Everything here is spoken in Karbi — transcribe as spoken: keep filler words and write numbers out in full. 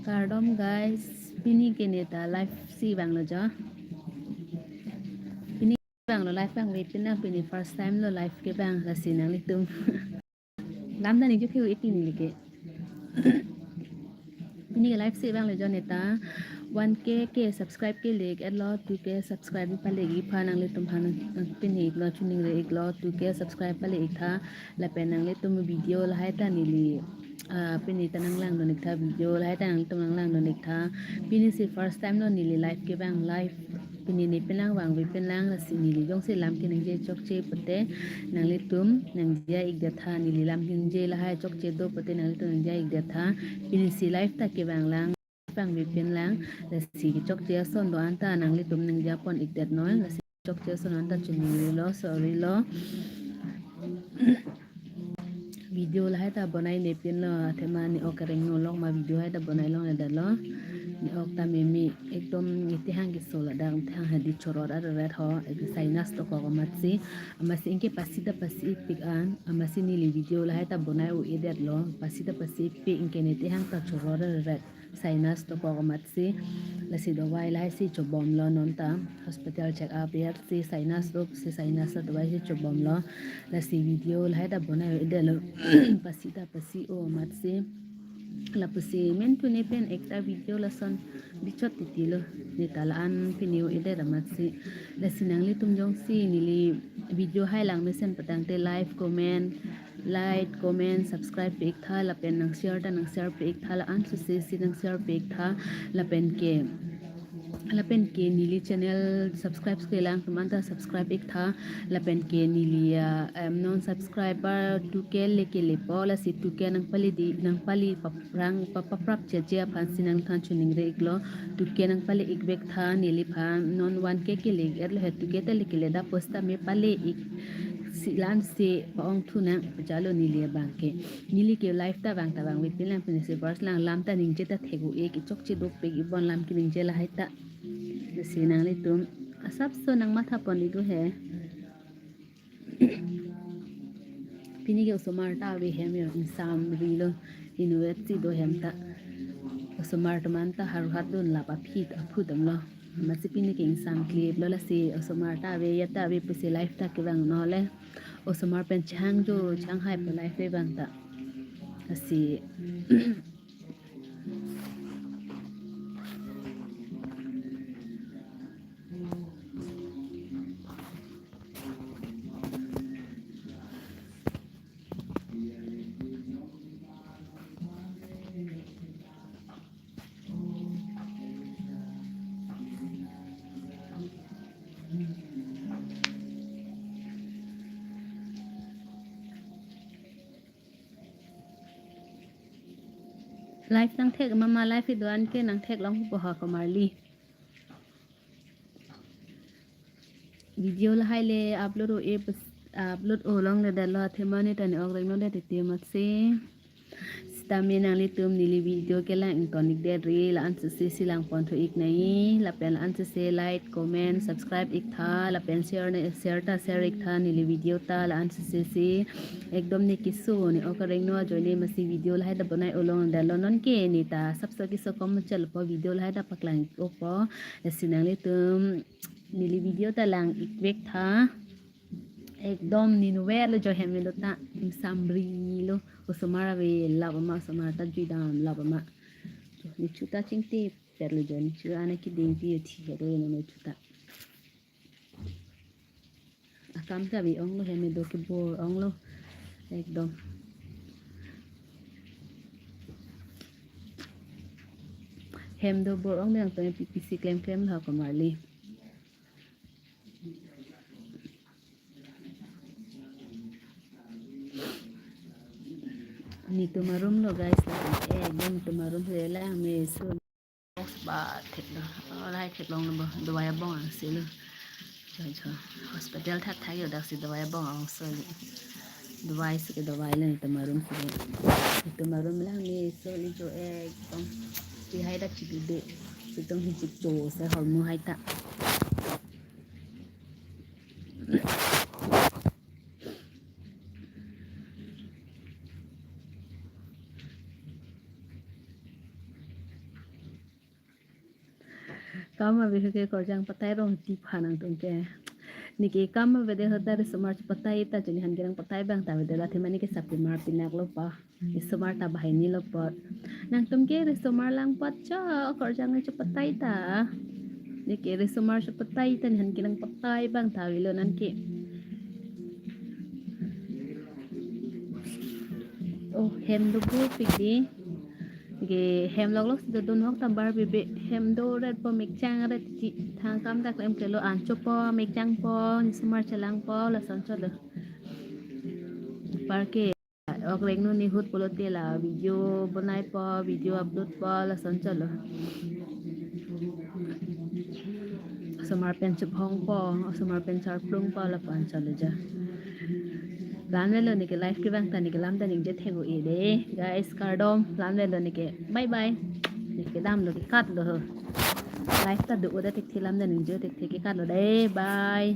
Kardom guys, pini ke neta live si vanglo jo. Pini vanglo live vangve pinang, pini first time lo live kevang, lasi nanglitum lam ta ningje pheu iti neli ke. Pini ke live si vanglo jo neta. One K ke subscribe kele-iklo, two K subscribe pale-ik aphan nanglitum aphan nang pini-iklo, choningri-iklo, two K subscribe pale-ik tha. Lapen nanglitum video lahai ta neli, ah, pini ta nanglangdun-ik tha video, lahai ta nanglitum nanglangdun-ik tha. Pini si first time lo neli live kevang, live pini ne pinang vangve pinang, lasi neli jongsi lam keningje chokche pote nanglitum nangja-ikdet tha, neli lam keningje lahai chokche do pote nanglitum nangja-ikdet tha. Pini si live ta kevang lang, vangve pinlang, lasi kechokche ason do-an ta nanglitum nangja pon-ikdet noi, lasi chokche ason do-an ta choningrilo, sorry lo. Video lahai ta bonai ne pinlo, athema ne-ok areng no lok ma video hai ta bonai longledetlo. Ne-ok ta meme, ekdom ne tehang keso ladak, tehang hadi chorot areret ho, ek sinus dokok amatsi, amatsi anke pasi ta pasi-ikpik an, amatsi neli video lahai ta bonai un-edetlo, pasi ta pasi-ikpik, anke ne tehang ta chorot areret. Sinus dokok amatsi, lasi dawai lahai si chobomlo non ta, hospital check up ya si sinus do si sinus ta dawai si chobomlo, lasi video lahai ta bonai un-edetlo, pasi ta pasi-o amatsi, lapusi men tune pen ekta video lason bichot titi lo, neta la-an pini un-edet amatsi, lasi nanglitum jongsi neli video hai lang mesen patangte like, comment, like, comment, subscribe pi-ik tha, lapen nang share ta nang share pi-ik tha, la-an suse si nang share pi-ik tha, lapen ke, lapen ke neli channel subscribe kelang atum an ta subscribe ik tha, lapen ke neli, ah, em, non subscriber two K le kelepo, lasi two K nangpale di, nangpale paprang, pa-, paprap cheche aphan si nangthan choningri-iklo, two K nangpale-ik vek tha neliphan, non one K kele-iklo he, two K ta le kele da posta me pale-ik si lan si pa-ong thu nang pajalo neli abang ke. Neli ke live ta vang ta vangve pinlang, pini si first lang, lam ta ningje ta thek un-e, kechokche dopik-ik bon lam keningje lahai ta. Lasi nanglitum asapso nangmatha pon-ik do he. Pini ke osomar ta ave hem yo, ingsamri lo, inutvet si do hem ta. Osomar atum an ta haru hat dun lap aphi aphu damlo. Amatsi pini ke ingsam klip lo, lasi osomar ta ave, ya ta ave pusi live ta kevang non le. Osomar pen chang jo, chang hai pu live kevang ta. Lasi Live nangthek mama, live kedo-an ke nangtheklong po ha komarli. Video lahai le upload un-e pas-, upload un-e longledetlo, athema ne ta ne-ok reng longledet titi amatsi. Sitame nanglitum neli video kelang ington-ikdet ri, la-an suse si lang pon thu-ik nai, lapen la-an suse like, comment, subscribe ik tha, lapen share ne, share ta share ik tha neli video ta, la-an suse si. Ekdom ne keso ne-ok areng no ajoine amatsi video lahai ta bonai un-e longledetlo, non ke neta asapso keso kom chal po, video lahai ta paklang-ik po. Lasi nanglitum neli video ta lang-ik vek tha. Ekdom ne inutvet lo jo hem lo ta, ingsamri lo, osomar ave lap ama, osomar ta jui dam lap ama. Jo, ne chu ta chingtipet lo jo, ne chu ana keding pi yo thi he do ne chu ta. Akam ta ave ong lo, hem do kebor ong lo. Ekdom. Hem do bor ong nang to pi pi si klem klem lo komarli. Netum arum lo guys, la, eh, netum arum le lang me so. Ba thek lo, oh, lahai theklong lo bo, dawai abong angse lo. Jo, jo. Hospital thak thak yo daksi dawai abong angse lo. Dawai si ke dawai lang netum arum si ke. Netum arum lang me so lo jo, eh, ekdom. Lahai dak chiklo de. Netum hi chikcho se hormu hai ta. Kam ave ke korjang patai rong ti pha nangtum ke. Neke kam ave de hota risomar chepatai ta chuni han kerang patai abang ta ave de la thema neke sapimar pinak lo pa. Risomar ta bahini lo pot. Nangtum ke risomar lang pot cho korjang chepatai ta. Neke risomar chepatai ta ni han kerang patai abang ta avelo nangke. Oh, hem do bu pik di. Ke hem lok lok si do dun hok ta bar bebe hem do ret po mikchang ret chi thang kam dak lem kelo ancho po mikchang po nisomar chelang po lason cho do. Parke ok rengno ni hut pulote la video bonai po video upload po lason cho lo. Osomar pen chuphong po, osomar pen charplung po lapu an cho lo ja. Lam le lo neke live kevang ta neke lam ta ningje thek-o e de. Guys, kardom, lam le lo neke. Bye bye. Neke dam lo ke kat lo ho. Live ta do-o da thekthe lam ta ningje thekthe ke kat lo de. Bye.